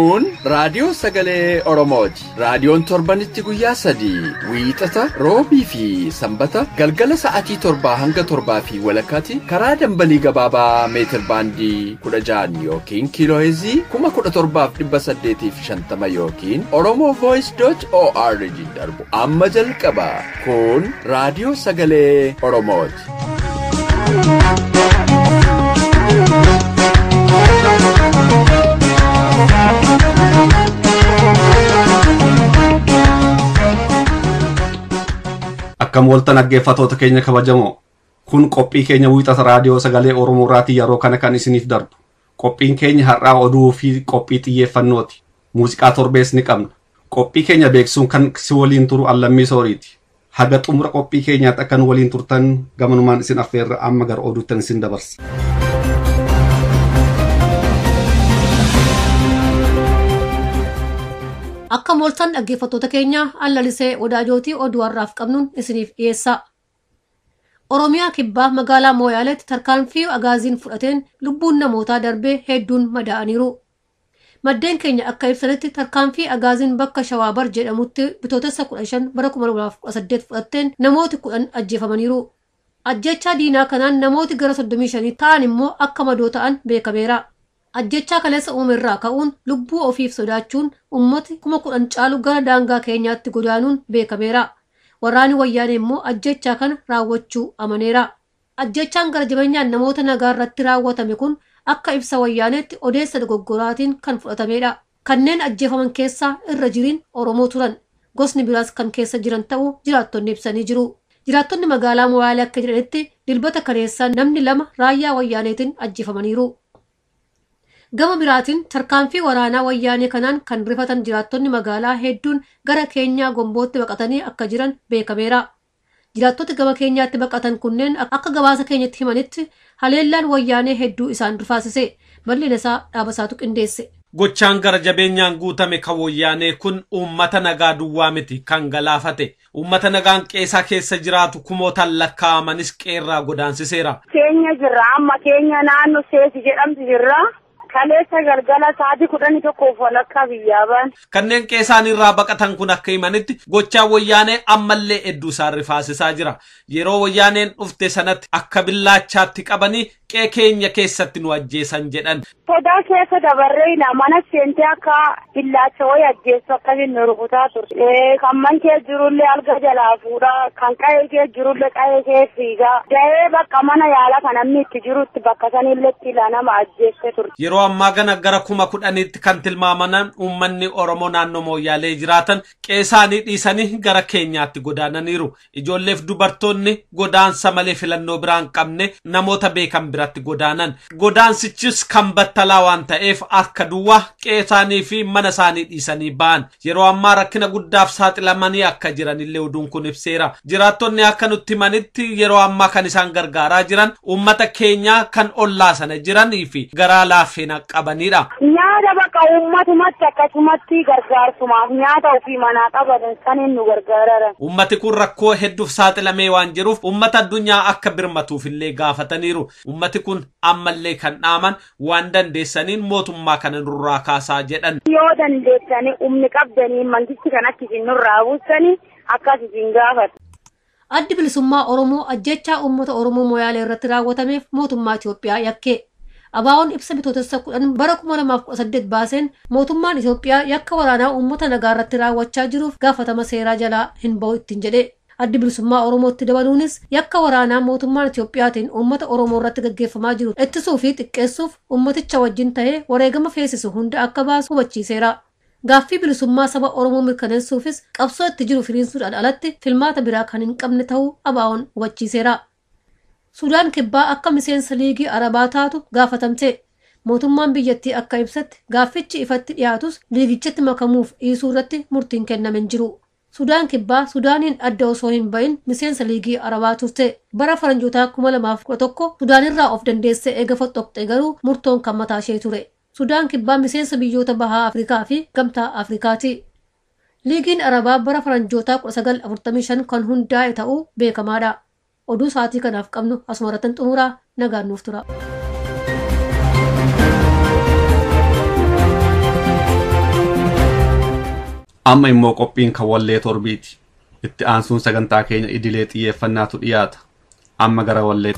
Kun raadiyoo sagalee Oromooti. Raadiyoon torbanitti guyyaa 3 wiixata, roobii fi sanbata galgala sa'aatii 7 hanga 7:30 karaa dambalii gabaabaa meetir baandii 16 yookiin kiilooheezii 17,850 yookiin oromovoice.org darbu amma jalqaba. Kun raadiyoo sagalee Oromooti. Akkam waltan dhaggeeffattoota keenya kabajamoo, kun qophii keenya wiixata raadiyoo sagalee Oromoo irraatii yeroo kana kan isiniif darbu. Qophiin keenya har'aa oduu fi qophii xiyyeeffannooti. Muuziqaa torbees ni qabna. Qophii keenya beeksisuun kan si waliin turu Allammii Sooriiti. Haga xumura qophii keenyaatti akkan waliin turtan gamanumaan isin affeerra. Amma gara oduuttan isin dabarsa. Akka mooltan dhaggeeffattoota keenya, Allalisee Wadaajootii oduu har'aaf qabnuun isiniif dhiyeessa. Oromiyaa kibbaa magaalaa Mooyaaleetti tarkaanfii agaaziin fudhateen lubbuun namootaa darbee hedduun madaa'aniiru. Maddeen keenya akka ibsanitti tarkaanfii agaaziin bakka Shawaabar jedhamutti bitootessa 15 bara 2018 fudhatteen namooti 10 ajjeefamaniiru. Ajjechaa diinaa kanaan namooti gara 35 ta'an immoo akka madoo ta'an beekameera. Ajjechaa kaleessa uume irraa ka'uun lubbuu ofiif sodaachuun uummati 10,000 caalu gara daangaa keenyaatti godaanuun beekameera. Waraanni wayyaanee immoo ajjechaa kana raawwachuu amaneera. Ajjechaan gara jabeenyaan namoota nagaa irratti raawwatame kun akka ibsa wayyaaneetti odeessa dogoggoraatiin kan fudhatamedha. Kanneen ajjeefaman keessaa irra jiriin Oromoo turan. Gosni biraas kan keessa jiran ta'uu jiraattonni ibsanii jiru. Jiraattonni magaalaa Moyaalee akka jedhanitti dilbata kaleessaa namni 2 raayyaa wayyaaneetiin ajjeefamaniiru. Gama biraatiin tarkaanfii waraanaa wayyaanee kanaan kan rifatan jiraattonni magaalaa hedduun gara Keenyaa Gombootti baqatanii akka jiran beekameera. Jiraattota gama Keenyaatti baqatan kunneen akka gabaasa keenyatti himanitti haleellaan wayyaanee hedduu isaan rifaasise. Bal'ina isaa dhaabasaatu qindeesse. Gochaan gara jabeenyaan guutame kan wayyaanee kun uummata nagaa duwwaa miti kan galaafate. Uummata nagaan qeesaa keessa jiraatu kumootaan lakkaa'amanis qeerraa godaansiseera. Keenya jirra, amma keenya naannoo Seesi jedhamtu jirra. Kaleessa galgala sa'aatii 11:15 biyyaa ba'an. Kanneen qeesaan irraa baqatan kun akka himanitti gochaan wayyaanee ammallee hedduu isaan rifaasisaa jira. Yeroo wayyaaneen dhufte sanatti akka billaachaatti qabanii qe'ee keenya keessatti nu ajjeesan jedhan. Sodaa keessa dabarree mana seentee akka billaacha wayii ajjeessu akkasiin nu rukutaa turte. Kan man kee jirullee alga jalaa fuudhaa, kan qa'ee kee jirullee qa'ee kee fiigaa. Da'ee bakka mana yaala kan namni itti jirutti bakka sanillee itti nama ajjeesse turte. Yeroo ammaa kana gara 10,000tti kan tilmaamaman uummanni Oromoo naannoo Mooyaalee jiraatan qe'eesaanii dhiisanii gara Keenyaatti godaananiiru. Ijoolleef dubartoonni godaansa malee filannoo biraan qabne namoota beekan biratti godaanan. Godaansichis kan battalaa waan ta'eef akka duwwaa qe'eesaanii fi mana isaanii dhiisanii ba'an. Yeroo ammaa rakkina guddaaf saaxilamanii akka jiranillee oduun kun ibseera. Jiraattonni akka nutti himanitti yeroo ammaa kan isaan gargaaraa jiran uummata Keenyaa kan ollaa sana jiranii fi garaa laafina qabanidha. Nyaata bakka uummatumatti akkasumatti gargaarsumaaf nyaata ofii manaa qabatan saniin nu gargaararan. Uummati kun rakkoo hedduuf saaxilamee waan jiruuf uummata addunyaa akka birmatuuf illee gaafataniiru. Uummati kun ammallee kan dhaaman waan dandeessaniin mootummaa kana nurraa kaasaa jedhan. Yoo dandeessanii humni qabdanii mangisti kan akka isin nurraa buustanii akkas isin gaafatu. Addi bilisummaa Oromoo ajjechaa uummata Oromoo Moyaalee irratti raawwatameef mootummaa Itoophiyaa yakke. Abaa'oon ibsa bitootessa 10 bara 2018 baaseen mootummaan Itoophiyaa yakka waraanaa uummata nagaa irratti raawwachaa jiruuf gaafatama seeraa jalaa hin ba'u ittiin jedhe. Addi bilisummaa Oromootti dabaluunis yakka waraanaa mootummaan Itoophiyaatiin uummata Oromoo irratti gaggeeffamaa jiru ittisuu fi xiqqeessuuf uummaticha wajjin ta'ee wareegama feesisu hunda akka baasu hubachiiseera. Gaaffii bilisummaa saba Oromoo mirkaneessuufis qabsoo itti jiru firiinsuudhaan alatti filmaata biraa kan hin qabne ta'uu Abaa'oon hubachiiseera. Sudaan kibbaa akka miseensa liigii Arabaa taatu gaafatamte. Mootummaan biyyattii akka ibsatti gaaffichi ifatti dhiyaatus liigichatti makamuuf dhiisuu irratti murtiin kenname hin jiru. Sudaan kibbaa Sudaaniin adda osoo hin ba'in miseensa liigii Arabaa turte. Bara faranjootaa 2011 Sudaanirraa of dandeessee eega foxxoqxe garuu murtoon kan mataa ishee ture. Sudaan kibbaa miseensa biyyoota bahaa Afrikaa fi gamtaa Afrikaati. Liigiin Arabaa bara faranjootaa 1945 kan hundaa'e ta'uu beekamaadha. Oduu sa'aatii kanaaf qabnu asuma irratti xumuraa, nagaan nuuf tura. Amma immoo qophiin kan wallee torbiiti. Itti aansuun sagantaa keenya idilee xiyyeeffannaatu dhiyaata. Amma gara wallee.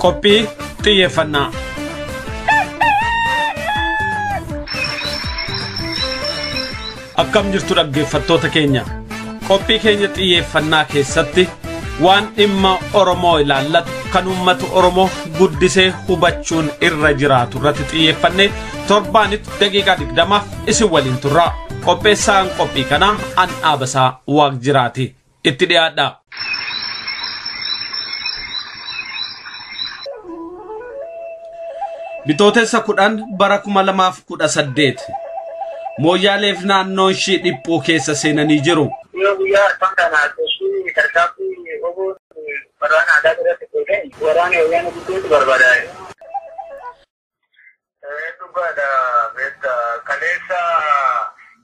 Qophii xiyyeeffannaa. Akkam jirtu dhaggeeffattoota keenya. Qophii keenya xiyyeeffannaa keessatti waan dhimma Oromoo ilaallatu kan uummata Oromoo guddisee hubachuun irra jiraatu irratti xiyyeeffannee torbaanitti daqiiqaa 20 isin waliin turra. Qopheessaan qophii kanaa an Dhaabasaa Waaqjiraati. Itti dhiyaadha. Bitootessa 10 bara 2018 Mooyyaaleef naannoon ishii dhiphuu keessa seenanii jiru. Yoo guyyaa arfan kana ishii tarkaanfii oboo waraana aadaa biratti godhan waraana wayyaana guddeetu barbaada. Dhugaadha beekta kaleessa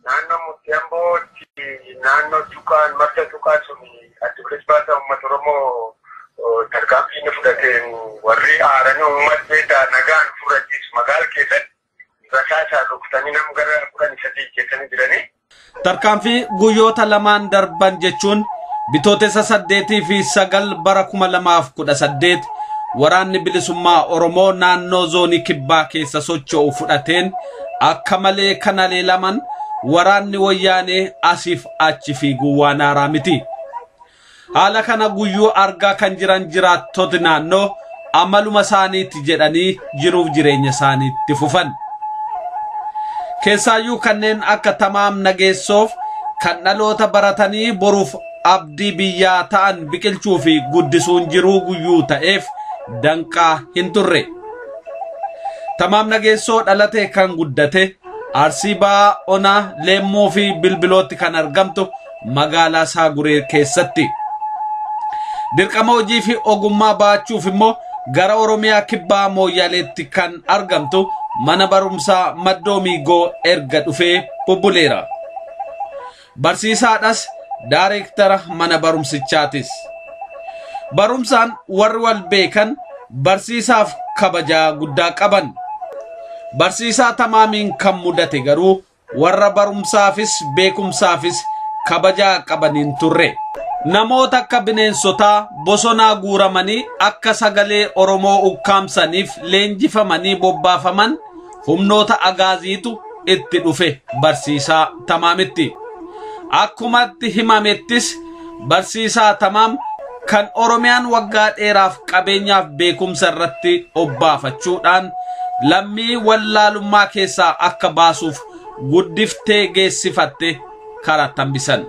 naannoo Murtii Ambootti naannoo Tuqaan marsa Tuqaa sun adda bilisa uummata Oromoo tarkaanfii inni fudhateen warri aaranii uummata beektaa nagaan fudhachiisu magaala keessatti rasaasaa rukutanii nama gara 13 geessanii jiranii. Tarkaanfii guyyoota lamaan darban jechuun bitootessa 8 fi 9 bara 2018 waraanni bilisummaa Oromoo naannoo zoonii kibbaa keessa socho'u fudhateen akka malee kan aleelaman waraanni wayyaanee asiif achi fiiguu waan haaraa miti. Haala kana guyyuu argaa kan jiran jiraattoti naannoo amaluma isaaniitti jedhanii jiruuf jireenya isaaniitti fufan. Keessaayyuu kanneen akka Tamaam Nageessoof kan dhaloota baratanii boruuf abdii biyyaa ta'an biqilchuu fi guddisuun jiruu guyyuu ta'eef danqaa hin turre. Tamaam Nageessoo dhalate kan guddate Arsii Ba'aa Onaa Leemmuu fi Bilbilootti kan argamtu magaalaa Saaguree keessatti. Dirqama hojii fi ogummaa ba'achuuf immoo gara Oromiyaa kibbaa Mooyyaaleetti kan argamtu mana barumsaa Maddoo Miigoo erga dhufee bubbuleera. Barsiisaadhas daareektara mana barumsichaatis. Barumsaan warri wal beekan barsiisaaf kabajaa guddaa qaban. Barsiisaa Tamaamiin kan mudate garuu warra barumsaafis beekumsaafis kabajaa qabaniin turre. Namoota akka bineensotaa bosonaa guuramanii akka sagalee Oromoo ukkaamsaniif leenjifamanii bobbaafaman humnoota agaaziitu itti dhufe barsiisaa Tamaamitti. Akkumatti himamettis barsiisaa Tamaam kan Oromiyaan waggaa dheeraaf qabeenyaaf beekumsa irratti obbaafachuudhaan lammii wallaalummaa keessaa akka baasuuf guddiftee geessifatte karaa tambisan.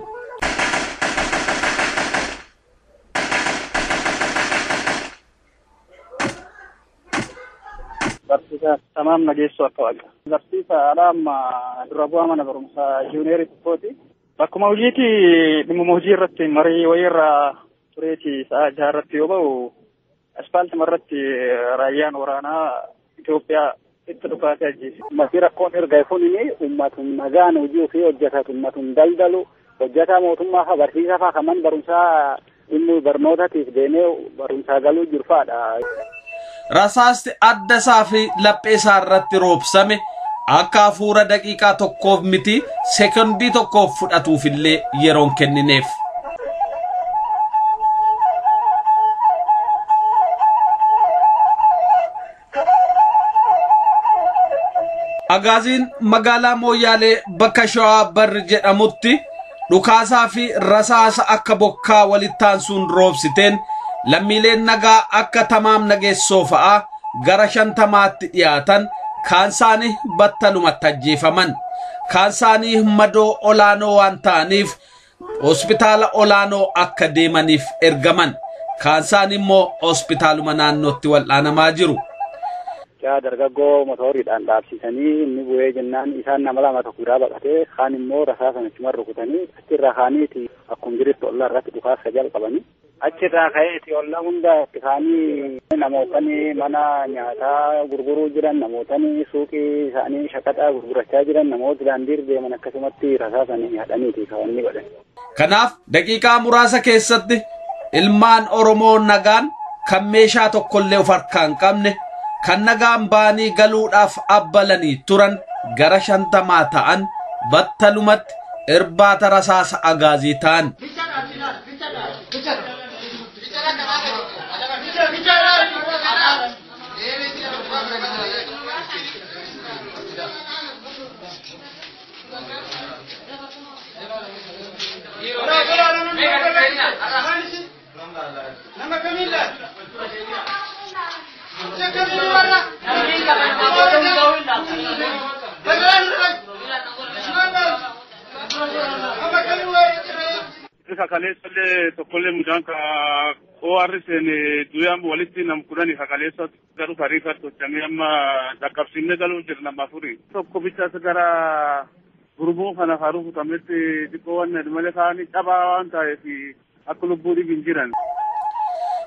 Barsiisaa Tamaam Nageessoo akka waaqa. Barsiisaadha amma dura bu'aa mana barumsaa juuniyerii tokkooti. Bakkuma hojiiti dhimmuma hojii irratti marii wayii irraa tureeti sa'a 6 irratti yoo ba'u aspaaltima irratti raayyaan waraanaa Itoophiyaa itti dhukaatee ajjeese. Ummati rakkoon erga kunini ummatum nagaan hojii ofii hojjetatu ummatum daldalu hojjetaa mootummaa fa barsiisaa fa kan mana barumsaa dhimmi barnootatiif deemee barumsaa galuu jiru fa'aadha. Rasaasti adda isaa fi laphee isaa irratti roobsame akka hafuura daqiiqaa tokkoof miti sekondii tokkoof fudhatuufillee yeroon kennineef. Agaaziin magaalaa Mooyyaalee bakka Shawaa Barri jedhamutti dhukaasaa fi rasaasa akka bokkaa walitti aansuun roobsiteen lammiileen nagaa akka Tamaam Nageessoo fa'aa gara 50tti dhiyaatan kaan isaanii battalumatti ajjeefaman. Kaan isaanii madoo olaanoo waan ta'aniif hospitaala olaanoo akka deemaniif ergaman. Kaan isaanii immoo hospitaaluma naannootti wal'aanamaa jiru. Yaa dargaggoo motoriidhaan dhaabsisanii inni bu'ee jennaan isaan nama lama tokko biraa baqatee kaan immoo rasaasa achuma rukutanii achirraa kaaniiti akkuma jirutti ollaa irratti dhukaasa jalqabanii achirraa ka'eeti ollaa hunda itti kaanii namootni mana nyaataa gurguruu jiran namootni suuqii isaanii shaqaxaa gurgurachaa jiran namoota daandiirra deeman akkasumatti rasaasanii hadhaniiti kawanni godhan. Kanaaf daqiiqaa muraasa keessatti ilmaan Oromoo nagaan kan meeshaa tokkollee of harkaa hin qabne kan nagaan ba'anii galuudhaaf abbalanii turan gara 50 ta'an battalumatti irbaata rasaasa agaazii ta'an. Kakaleessallee tokkollee mucaan ka OR seene du'aan walitti nam 10 kakaleessa garuu tariifa tolchamee amma dhaqqabsiifnee galuu jira nama 4. Tokko bichaas gara gurmuu kana faaruu kutametti xiqqoo waan malee kaanii cabaa waan ta'eef akka lubbuu dhibi hin jiran.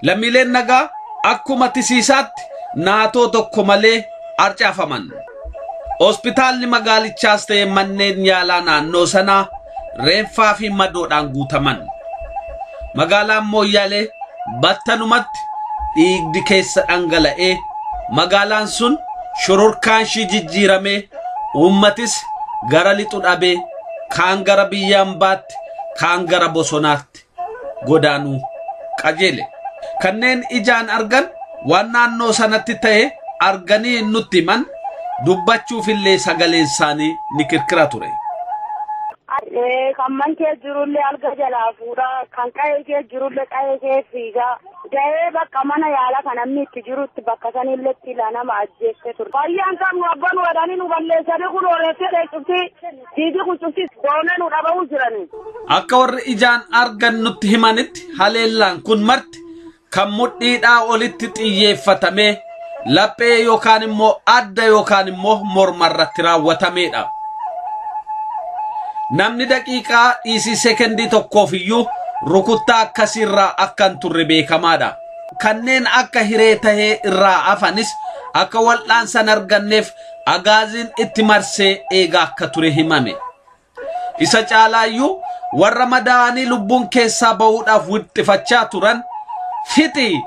Lammiileen nagaa akkuma tisiisaatti naatoo tokko malee arcaafaman. Hospitaalli magaalichaas ta'e manneen yaalaa naannoo sanaa reenfaa fi madoodhaan guutaman. Magaalaan Mooyyaalee battalumatti dhiigdi keessa dhangala'ee magaalaan sun shororkaan ishii jijjiiramee uummatis gara lixu dhabee kaan gara biyya hambaatti kaan gara bosonaatti godaanuu qajeele. Kanneen ijaan argan waan naannoo sanatti ta'e arganii nutti himan dubbachuufillee sagaleen isaanii ni kirkira ture. Kan man kee jirullee alga jalaa fuudhaa, kan qa'ee kee jirullee qa'ee kee fiigaa. Ga'ee bakka mana yaala kan namni itti jirutti bakka sanillee itti nama ajjeesse ture. Fayyaan qabnu abbaan wadanii nu balleessanii kun oreessee dheessifti diidii kun cufti doonee nu dhabamuu jirani. Akka warri ijaan argan nutti himanitti haleellaan kun marti kan mudhiidhaa olitti xiyyeeffatamee laphee yookaan immoo adda yookaan immoo mormarratti raawwatameedha. Namni daqiiqaa dhiisii sekendii tokkoof iyyuu rukuttaa akkasiirraa akka hin turre beekamaadha. Kanneen akka hiree tahee irraa hafanis akka wal'aansa hin arganneef agaaziin itti marsee eegaa akka ture himame. Isa caalaayyuu warra madaa'anii lubbuun keessaa bahuudhaaf wixxifachaa turan fixi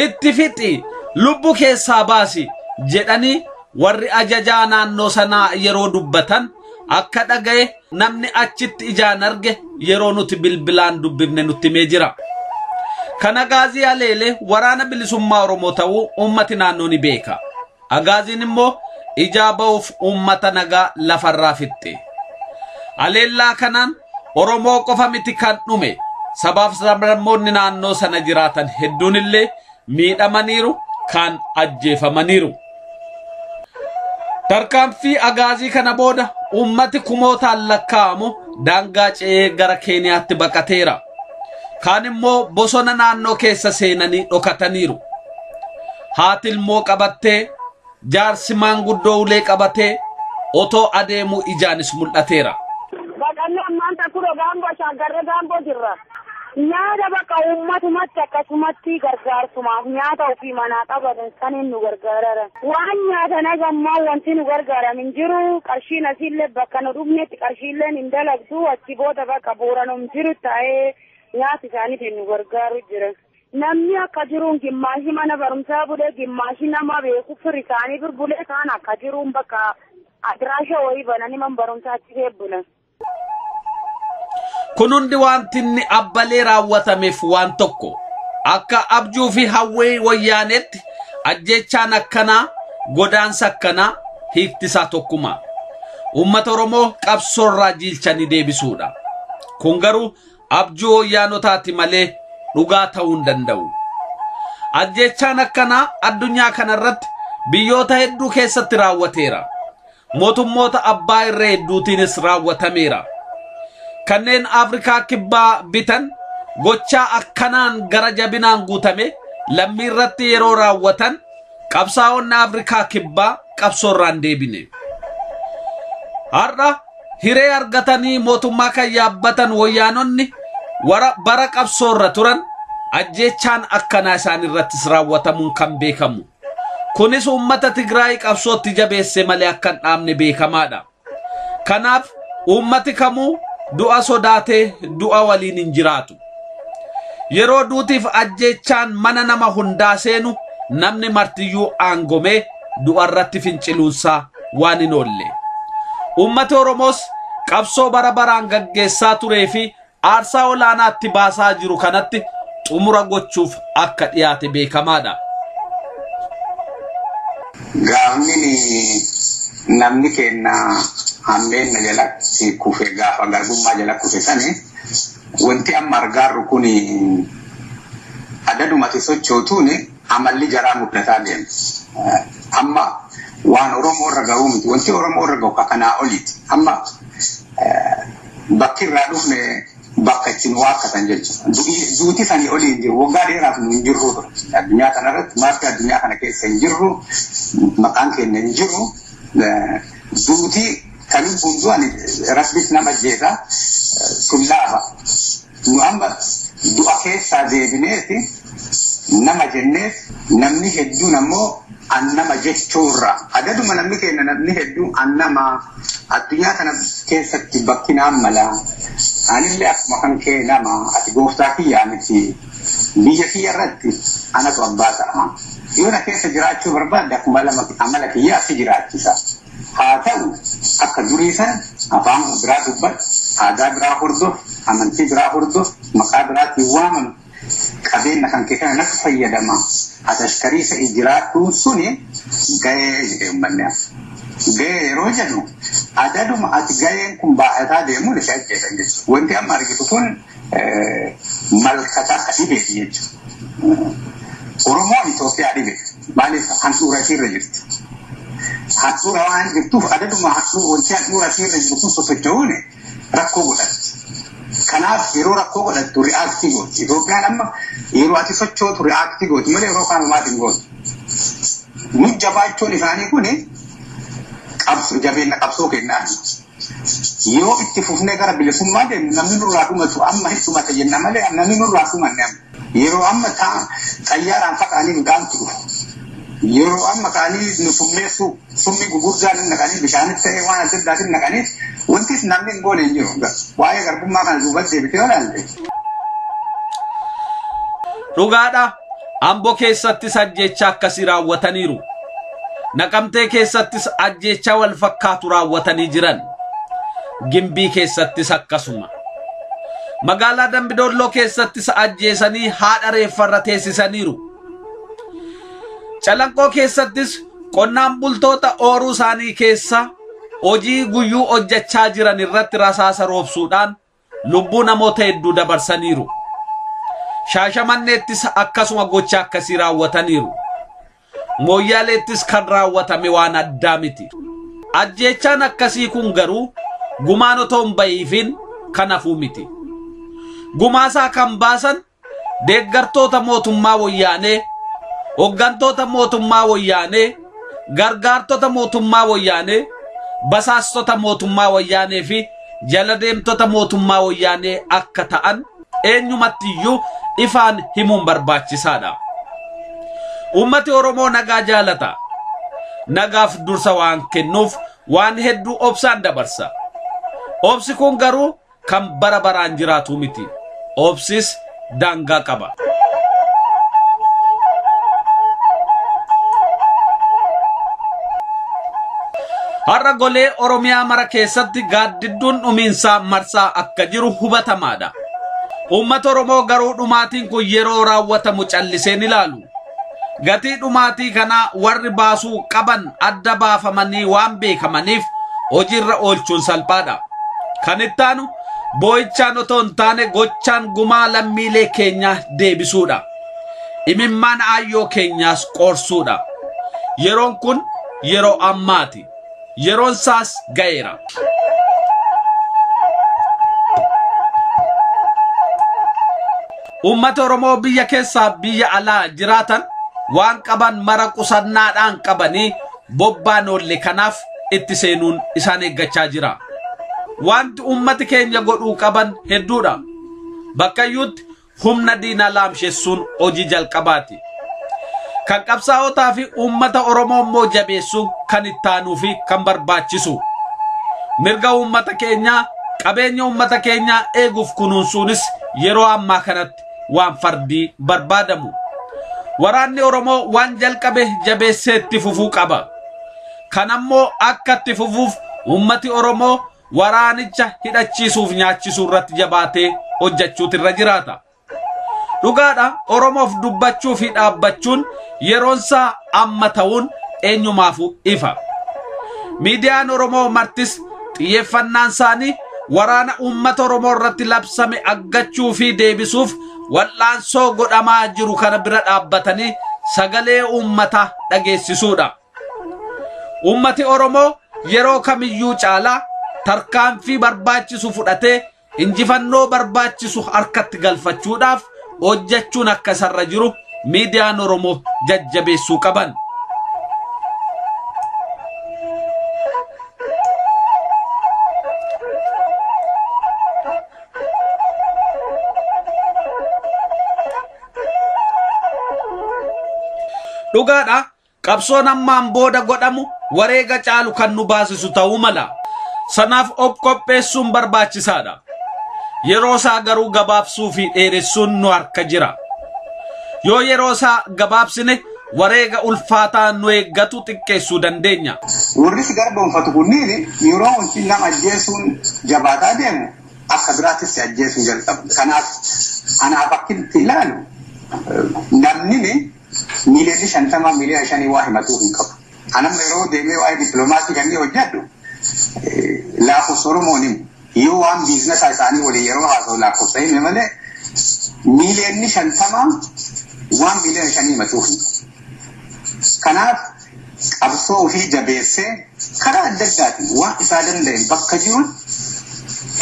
itti fixi lubbu keessaa baasi jedhanii warri ajajaa naannoo sanaa yeroo dubbatan akka dhaga'e namni achitti ijaan arge yeroo nuti bilbilaan dubbifne nutti himee jira. Kan agaazii aleele waraana bilisummaa Oromoo ta'uu uummati naannoo ni beeka. Agaaziin immoo ijaa ba'uuf uummata nagaa lafarraa fixxe. Aleellaa kanaan Oromoo qofa miti kan dhume sabaaf sablammoonni naannoo sana jiraatan hedduun illee miidhamaniiru kan ajjeefamaniiru. Tarkaanfii agaazii kana booda uummati kumootaan lakkaa'amu daangaa ce'ee gara Keeniyaatti baqateera. Kaan immoo bosona naannoo keessa seenanii dhokataniiru. Haati ilmoo qabattee jaarsi maanguddoo ulee qabatee otoo adeemuu ijaanis mul'ateera. Baqannee ammaan takkuudha gaangoo shaaggarree gaangoo jirra. Nyaata bakka uummatumatti akkasumatti gargaarsumaaf nyaata ofii manaa qabatan saniin nu gargaararan. Waan nyaatan hagammaa wanti nu gargaaran hin jiru. Qarshiin asiillee bakka nu dhufnetti qarshiilleen hin dalagdu. Achi booda bakka booranum jiru taa'ee nyaata isaaniitiin nu gargaaru jira. Namni akka jiruun gimmaashi mana barumsaa bulee gimmaashi nama beeku firi isaanii bir bulee kaan akka jiruun bakka adiraasha wayii bananii man barumsaa achi bulan. Kun hundi wanti inni abbalee raawwatameef waan tokko akka abjuu fi hawwee wayyaanetti ajjechaan akkanaa godaansa akkanaa hiikti isaa tokkuma. Uummata Oromoo qabsoorraa jiilchanii deebisuudha. Kun garuu abjuu wayyaanotaati malee dhugaa ta'uu hin danda'u. Ajjechaan akkanaa addunyaa kanarratti biyyoota hedduu keessatti raawwateera. Mootummoota abbaa irree hedduutiinis raawwatameera. Kanneen Afrikaa kibbaa bitan gochaa akkanaan gara jabinaan guutame lammii irratti yeroo raawwatan qabsaa'onni Afrikaa kibbaa qabsoorraan deebine. Har'a hiree argatanii mootummaa kan yaabbatan wayyaanonni bara qabsoorra turan ajjechaan akkanaa isaan irrattis raawwatamuun kan beekamu. Kunis uummata Tigraay qabsootti jabeesse malee akka hin dhaabne beekamaadha. Kanaaf uummati kamuu du'a sodaatee du'a waliin hin jiraatu. Yeroo duutiif ajjechaan mana nama hundaa seenu namni martiyyuu aangomee du'a irratti finciluunsaa waan hin oolle. Uummati Oromoos qabsoo bara baraan gaggeessaa turee fi aarsaa olaanaatti baasaa jiru kanatti xumura gochuuf akka dhiyaate beekamaadha. Gaafni namni kenna hambeenna jalatti kufe gaafa garbummaa jala kufe sani wanti amma argaarru kun adadumatti sochootuun amalli jaraa mul'ataa deema. Amma waan Oromoo irra ga'uu miti. Wanti Oromoo irra ga'u kanaa oliiti. Amma bakki irraa dhufne bakka ittiin waakkatan jechuudha. Duuti sanii olii hin jiru. Waggaa dheeraaf nu hin jirru ture. Addunyaa kanarratti maartii addunyaa kana keessa hin jirru. Maqaan keenya hin jiru. Duuti kan lubbuun du'an rabbis nama ajjeesa sun laafa. Nu amma du'a keessaa deebineeti nama jenneef namni hedduun ammoo an nama jechuurra. Adaduma namni keenya namni hedduun an nama addunyaa kana keessatti bakki naan mala. Anillee akkuma kan kee nama ati gooftaa kiyyaa miti. Biyya kiyya irratti anatu abbaa ta'a. Yoo na keessa jiraachuu barbaadde akkuma amala kiyyaa si jiraachisa. Haa ta'u akka durii sana afaan biraa dubbadhu, aadaa biraa hordof, amantii biraa hordof, maqaa biraatiin waamamu qabeenya kan kee kana natti fayyadama. Ati ashkariisa jiraadhuun suni gahee jedhee uummanni. Gahee yeroo jennu adaduma ati gaheen kun baay'ataa deemuun isa ajjeesan jechuudha. Wanti amma argitu kun malkata akka dhibeeti jechuudha. Oromoon Itoophiyaa dhibe. Maaliif handhuura ishiirra jirti? Handhuura waan jirtuuf adaduma wanti handhuura ishiirra jiru kun sosocho'uun rakkoo godhatti. Kanaaf yeroo rakkoo godhattu ri'aaktii gooti. Itoophiyaan amma yeroo ati sochootu ri'aaktii gooti malee yeroo kaan homaati hin gootu. Nu jabaachuun isaanii kun jabeenya qabsoo kennaa. Yoo itti fufnee gara bilisummaa deemnu namni nurraa dhumatu amma hin dhumata jenna malee namni nurraa dhumanne amma. Yeroo amma xayyaaraan faqaanii midhaantu dhufu. Yeroo amma ka'anii nu summeessu summii gurguddaan naqanii bishaanitti ta'ee waan adda addaatiin naqanii wanti namni hin goone hin jiru. Waa'ee garbummaa kana duubatti deebitee yoo ilaalte. Dhugaadha. Amboo keessattis ajjeechaa akkasii raawwataniiru. Naqamtee keessattis ajjeechaa wal fakkaatu raawwatanii jiran. Gimbii keessattis akkasuma. Magaalaa Dambidolloo keessattis ajjeesanii haadha reeffarra teessisaniiru. Calanqoo keessattis qonnaan bultoota ooruu isaanii keessa hojii guyyuu hojjechaa jiran irratti rasaasa roobsuudhaan lubbuu namoota hedduu dabarsaniiru. Shaashamanneettis akkasuma gocha akkasii raawwataniiru. Mooyyaaleettis kan raawwatame waan addaa miti. Ajjeechaan akkasii kun garuu gumaan otoo hin bahiifin kan hafuu miti. Gumaasaa kan baasan deeggartoota mootummaa wayyaanee, hooggantoota mootummaa wayyaanee, gargaartota mootummaa wayyaanee, basaastota mootummaa wayyaanee fi jala deemtota mootummaa wayyaanee akka ta'an eenyumatti iyyuu ifaan himuun barbaachisaadha. Uummati Oromoo nagaa jaalata. Nagaaf dursa waan kennuuf waan hedduu obsaan dabarsa. Obsi kun garuu kan bara baraan jiraatu miti. Obsis daangaa qaba. Har'a golee Oromiyaa mara keessatti gaaddidduun dhumiinsaa marsaa akka jiru hubatamaadha. Uummata Oromoo garuu dhumaatiin kun yeroo raawwatamu callisee ni ilaalu. Gatii dhumaatii kanaa warri baasuu qaban adda baafamanii waan beekamaniif hojiirra oolchuun salphaadha. Kan itti aanu boo'ichaan otoo hin taane gochaan gumaa lammiilee keenyaa deebisuudha. Imimmaan aayyoo keenyaas qoorsuudha. Yeroon kun yeroo ammaati. Yeroon isaas ga'eera. Uummata Oromoo biyya keessaa biyya alaa jiraatan waan qaban mara qusannaadhaan qabanii bobbaan oolle kanaaf itti seenuun isaan eeggachaa jira. Wanti uummati keenya godhuu qaban hedduudha. Bakkayyuutti humna diinaa laamsheessuun hojii jalqabaati. Kan qabsaa'otaa fi uummata Oromoo immoo jabeessuu kan itti aanuu fi kan barbaachisu. Mirga uummata keenyaa, qabeenya uummata keenyaa eeguuf kunuunsuunis yeroo ammaa kanatti waan fardii barbaadamu. Waraanni Oromoo waan jalqabe jabeessee itti fufuu qaba. Kanammoo akka itti fufuuf uummati Oromoo waraanicha hidhachiisuuf nyaachisuu irratti jabaatee hojjechuutu irra jiraata. Dhugaadha, Oromoof dubbachuu fi dhaabbachuun yeroonsaa amma ta'uun eenyumaafuu ifa. Miidiyaan Oromoo martis xiyyeeffannaan isaanii waraana uummata Oromoo irratti labsame aggachuu fi deebisuuf wal'aansoo godhamaa jiru kana bira dhaabbatanii sagalee uummataa dhageessisuudha. Uummati Oromoo yeroo kamiyyuu caalaa tarkaanfii barbaachisu fudhatee injifannoo barbaachisu harkatti galfachuudhaaf hojjechuun akka isarra jiru miidiyaan Oromoo jajjabeessuu qaban. Dhugaadha, qabsoon ammaan booda godhamu wareega caalu kan nu baasisu ta'uu mala. Sanaaf of qopheessuun barbaachisaadha. Yeroo isaa garuu gabaabsuu fi dheeressuun nu harka jira. Yoo yeroo isaa gabaabsine wareega ulfaataa nu eeggatu xiqqeessuu dandeenya. Warri si garboomfatu kunniin yeroo wanti nama ajjeesuun jabaataa deemu akka biraattis si ajjeesuu jalqabu. Kanaaf anaaf akki itti ilaalu namni miiliyoona 50 miiliyoona 5 waa himatuu hin qabu. Anamma yeroo deemee waa'ee dippiloomaasii kan inni hojjedhu lakkoofsa Oromoon himu. Yoo waan biizinasa isaanii waliin yeroo haasa'u lakkoofsa hime malee miiliyoonni 50 waan miiliyoona 5 himatuu hin qabu. Kanaaf qabsoo ofii jabeessee karaa adda addaatiin waan isaa danda'e bakka jiruun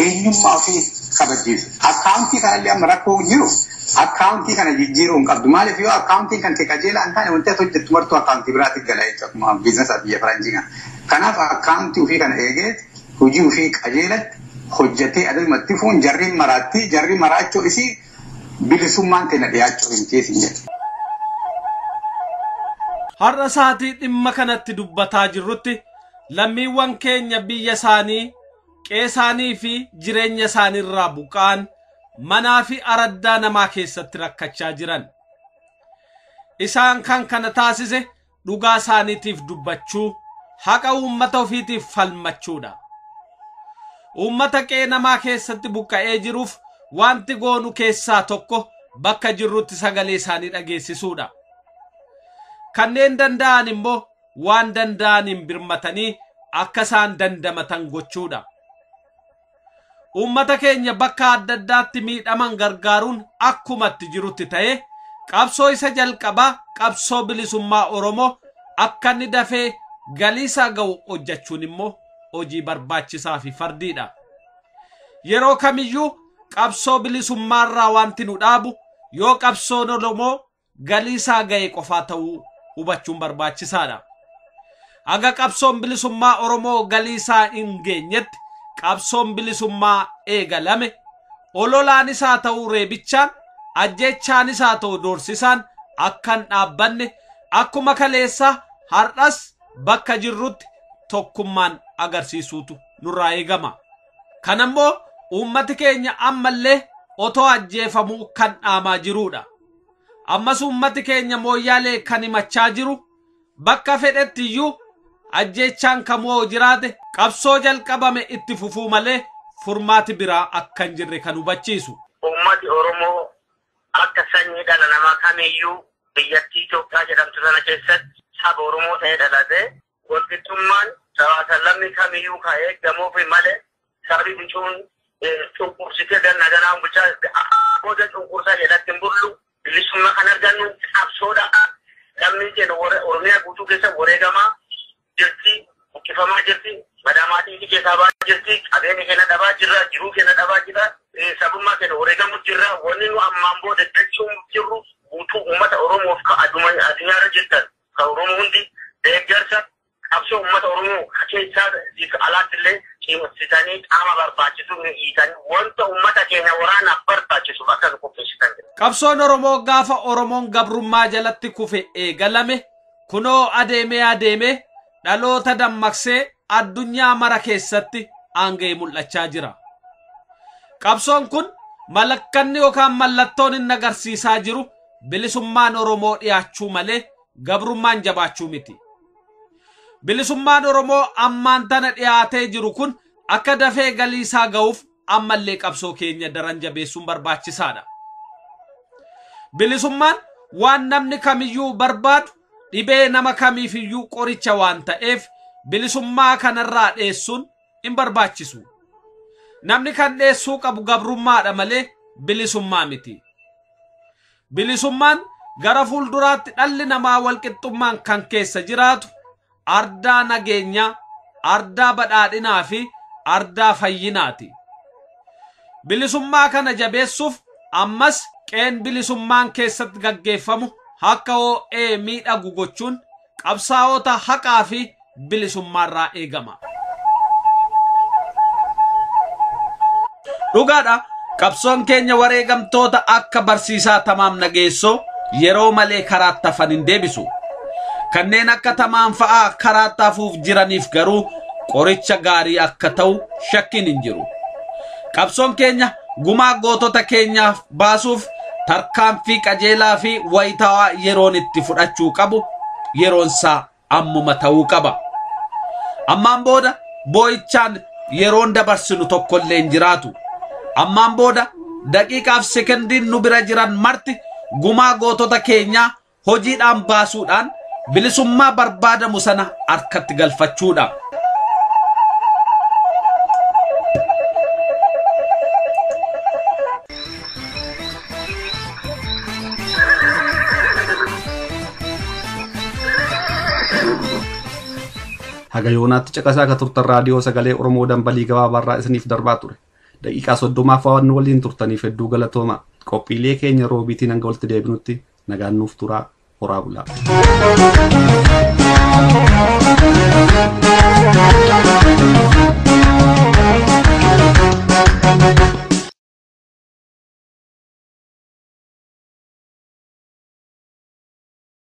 eenyummaa ofii kabachiisu. Akkaawuntii kanallee amma rakkoo jiru akkaawuntii kana jijjiiruu hin qabdu. Maaliif yoo akkaawuntiin kan kee qajeelaa hin taane wanti ati hojjettu martuu akkaawuntii biraatti gala jechuudha. Akkuma biizinasa biyya faranjii kana. Kanaaf akkaawuntii ofii kana eegee Hojii ofii qajeelatti hojjetee adeematti fuun jarri maraatti jarri maraachuu isii bilisummaan teenya dhiyaachuu hin teessin jedhe. Har'a sa'aatii dhimma kanatti dubbataa jirrutti lammiiwwan keenya biyya isaanii qe'ee fi jireenya isaaniirraa buqqa'an manaa fi araddaa namaa keessatti rakkachaa jiran. Isaan kan kana taasise dhugaa isaaniitiif dubbachuu, haqa uummata ofiitiif falmachuudha. Uummata qe'ee namaa keessatti buqqa'ee jiruuf wanti goonu keessaa tokko bakka jirrutti sagalee isaanii dhageessisuudha. Kanneen danda'an immoo waan danda'aniin birmatanii akka isaan dandamatan gochuudha. Uummata keenya bakka adda addaatti miidhaman gargaaruun akkumatti jirutti ta'ee qabsoo isa jalqabaa qabsoo bilisummaa Oromoo akka inni dafee galiisaa ga'u hojjechuun immoo hojii barbaachisaa fi fardiidha. Yeroo kamiyyuu qabsoo bilisummaarraa wanti nu dhaabu yoo qabsoon Oromoo galiisaa ga'e qofaa ta'uu hubachuun barbaachisaadha. Haga qabsoon bilisummaa Oromoo galiisaa hin geenyetti qabsoon bilisummaa eegalame ololaan isaa ta'uu reebichaan ajjechaan isaa ta'uu doorsisaan akka hin dhaabbanne akkuma kaleessaa har'as bakka jirrutti tokkummaan agarsiisuutu nurraa eegama. Kanammoo uummati keenya ammallee otoo ajjeefamuu kan dhaamaa jiruudha. Ammas uummati keenya mooyyaalee kan himachaa jiru bakka fedhetti iyyuu ajjeechaan kamuu jiraate qabsoo jalqabame itti fufuu malee furmaati biraa akka hin jirre kan hubachiisu. Uummati Oromoo akka sanyii dhala namaa kamiyyuu biyyattii Itoophiyaa jedhamtu sana keessatti saba Oromoo ta'ee dhalatee walqixxummaan sabaa lammi kamiyyuu kan eegamuufi malee sabi bicuun cunqursitee ganna ganaan bulchaa booda cunqursaa jalatti hin bullu bilisummaa kan argannu qabsoodha. Lammiin keenya Oromiyaa guutuu keessa wareegamaa jirti, buqqifamaa jirti, madamaatii keessaa ba'aa jirti, qabeenya keenya dhabaa jirra, jiruu keenya dhabaa jirra, sabummaa keenya wareegamu jirra. Wanni nu ammaan booda jechuun jirru guutuu uummata Oromoof ka addunyaarra jirtan ka Oromoo hundi deeggarsa qabsoo uummata Oromoo keessaa alaatti illee cimsitanii qaama barbaachisu hiitanii wanta uummata keenya waraanaaf barbaachisuuf akka nu qopheessitan. Qabsoon Oromoo gaafa Oromoon gabrummaa jalatti kufe eegalame kunoo adeemee adeemee dhaloota dammaqsee addunyaa mara keessatti aangee mul'achaa jira. Qabsoon kun malakkanni yookaan mallattoon inni agarsiisaa jiru bilisummaan Oromoo dhiyaachuu malee gabrummaan jabaachuu miti. Bilisummaan Oromoo ammaan tana dhiyaatee jiru kun akka dafee galiisaa ga'uuf ammallee qabsoo keenya daran jabeessuun barbaachisaadha. Bilisummaan waan namni kamiyyuu barbaadu dhibee nama kamiifiyyuu qoricha waan ta'eef bilisummaa kanarraa dheessuun hin barbaachisu. Namni kan dheessuu qabu gabrummaadha malee bilisummaa miti. Bilisummaan gara fuulduraatti dhalli namaa walqixxummaan kan keessa jiraatu ardaa nageenyaa, ardaa badhaadhinaa fi ardaa fayyinaati. Bilisummaa kana jabeessuuf ammas qeen bilisummaan keessatti gaggeeffamu akka ho'ee miidhagu gochuun qabsaa'ota haqaa fi bilisummaarraa eegama. Dhugaadha, qabsoon keenya wareegamtoota akka barsiisaa Tamaam Nageessoo yeroo malee karaatti hafan hin deebisu. Kanneen akka Tamaam fa'aa karaatti hafuuf jiraniif garuu qoricha gaarii akka ta'u shakkiin hin jiru. Qabsoon keenya gumaa gootota keenyaaf baasuuf tarkaanfii qajeelaa fi wayitaawaa yeroon itti fudhachuu qabu yeroonsaa ammuma ta'uu qaba. Ammaan booda boo'ichaan yeroon dabarsinu tokkollee hin jiraatu. Ammaan booda daqiiqaaf sekondiin nu bira jiran marti gumaa gootota keenyaa hojiidhaan baasuudhaan bilisummaa barbaadamu sana harkatti galfachuudha. Haga yoonaatti caqasaa akka turtan raadiyoo sagalee Oromoo dambalii gabaabaarraa isiniif darbaa ture. Daqiiqaa 30 waan waliin turtaniif hedduu galatooma. Qophiilee keenya roobiitiin hanga walitti deebinutti nagaan nuuf turaa, horaa bulaa.